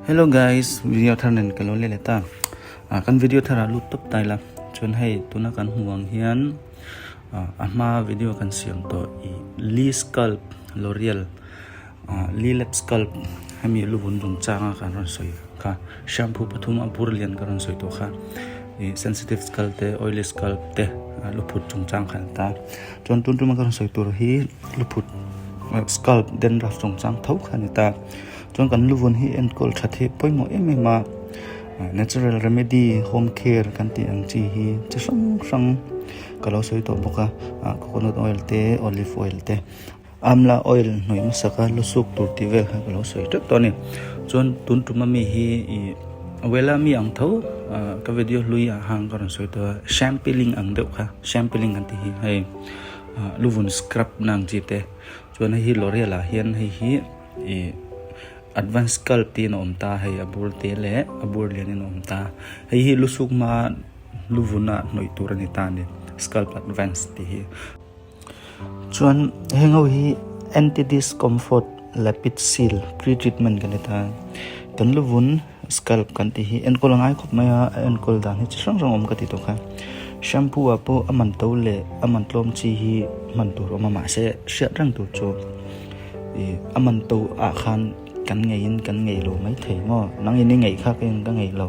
Hello guys, video thar nen ka lo le leh ta. Ah, kan video thar ah lut tawp tai la. Chuan hei tuna kan hmuh ang hian ah, a hma video kan siam tawh i Lee Scalp L'Oreal ah, Lee Lab Scalp hemi luvun dung changa kan rawn sawi kha shampoo pathum a bur lian ka rawn sawi tawh kha i sensitive scalp te oily scalp te ah, luphut chungchang kha an ta. Chuan tun tuma ka rawn sawi tur hi luphut scalp dandruff chungchang tho kha a ni ta. Chuan kan luvun hi enkawl that hi pawimawh em em a, natural remedy home care kan tih ang chi hi chi hrang hrang ka lo sawi tawh bawk a, coconut oil te olive oil te amla oil hnawih hmasak a lusuk tur tih vel kha ka lo sawi teuh tawh a ni. Chuan tun tum ami hi ih wella mi ang tho ka video hlui ah khan ka rawn sawi tawh a shampooing ang deuh kha shampooing kan tih hi hei luvun scrub na ang chi te chuan hei hi l'oreal ah hian hei hi. Ih advance scalp tiin a awm ta hei a bur te leh a bur lian in a awm ta hei hi lusuk hma luvun ah hnawih tur a ni ta a ni scalp advance tih hi chuan heng ho hi anti discomfort lapid seal pre treatment kan ti ta kan luvun scalp kan tih hi enkawl a ngai khawp mai a a enkawl dan hi chi hrang hrang a awm ka ti tawh kha shampoo ah pawh a man to leh a man tlawm chi hi hman tur a awm a mahse hriat reng tur chu. Ih a man to ah khan kan ngeiin kan ngei lo maithei maw nang in i ngeih kha ka in ka ngei lo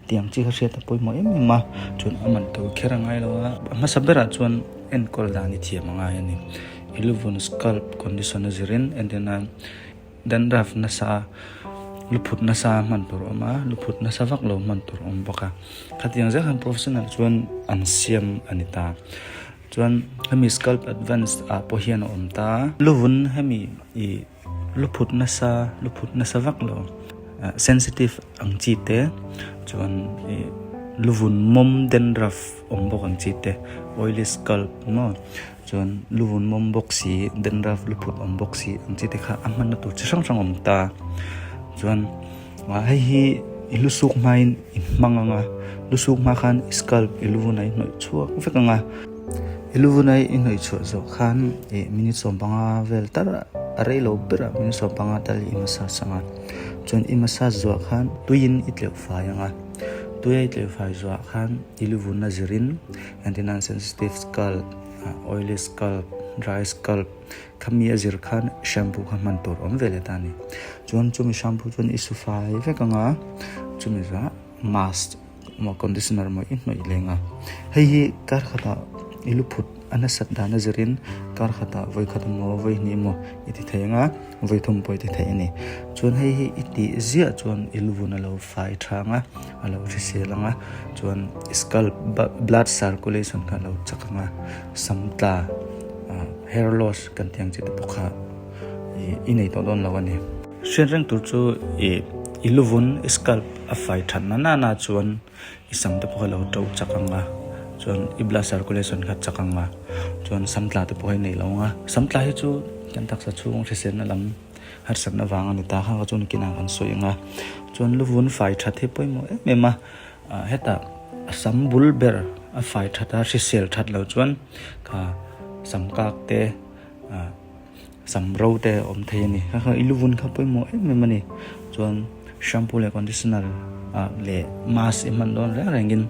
tih ang chi kha hriat a pawimawh em em a chuan a man to kher a ngai lo a a hmasa berah chuan enkawl dan i thiam a ngai a ni i luvun scalp condition a zirin entir nan dandruff nasa luphut nasa hman tur a awm a luphut nasa vak lo hman tur a awm bawk a khatiang zel khan professional chuan an siam a ni ta. Chuan hemi scalp advance ah pawh hian a awm ta. Luvun hemi ih luphut nasa luphut nasa vak lo sensitive ang chi te chuan ih luvun mawm dandruff awm bawk ang chi te oily scalp maw chuan luvun mawm bawk si dandruff luphut awm bawk si ang chi te kha a hmanna tur chi hrang hrang a awm ta chuan. Hei hi i lusuk hmain i hmang ang a, lusuk hma khan i scalp i luvun a i hnawih chhuak vek ang a, i luvun a i hnawih chhuah zawh khan ih minute 15 vel tar a rei lo ber a minute 15 tal i massage ang a, chuan i massage zawh khan tuiin i tleuh fai ang a, tui a i tleuh fai zawh khan i luvun a zirin entirnan sensitive scalp, oily scalp, dry scalp. Khami a zir khan shampoo kha hman tur awm ve leh ta a ni. Chuan chumi shampoo chuan i su fai vek ang a, chumi zah mask emaw conditioner emaw i hnawih leng a. Hei hi kar khatah i lu phut a nasat dan a zirin kar khatah vawi khat emaw vawi hnih emaw i ti thei ang a, vawi thum pawh i ti thei a ni. Chuan hei hi i tih ziah chuan i lu vun a lo fai tha ang a, a lo hrisel ang a, chuan scalp blood circulation kha a lo chak ang a, sam tla. Hair loss kan tih ang chi te pawh kha i nei tawh dawn lo a ni. Hriat reng tur chu ih i luvun i scalp a fai that na nana chuan i sam te pawh kha lo to chak ang a, chuan i blood circulation kha chak ang a, chuan sam tla te pawh hi nei lo ang a. Sam tla hi chu kan taksa chhung hriselna lam harsatna vang a ni ta kha chuan kinah kan sawi ang a. Chuan luvun fai that hi pawimawh em em a, hetah a sam bul ber a fai that a hrisel that loh chuan kha sam kak te ah sam ro te a awm thei a ni kha kha i luvun kha pawimawh em em a ni chuan shampoo leh conditioner ah leh mask i hman dawn reng rengin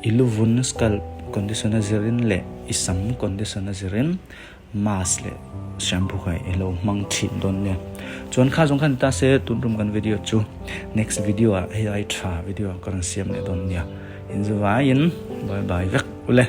i luvun scalp condition a zirin leh i sam condition a zirin mask leh shampoo kha i lo hmang thin dawn nia chuan kha zawng khan ta se tun tum kan video chu next video ah hei ai tha video ka rawn siam leh dawn nia inzuvaiin bye bye vek ule.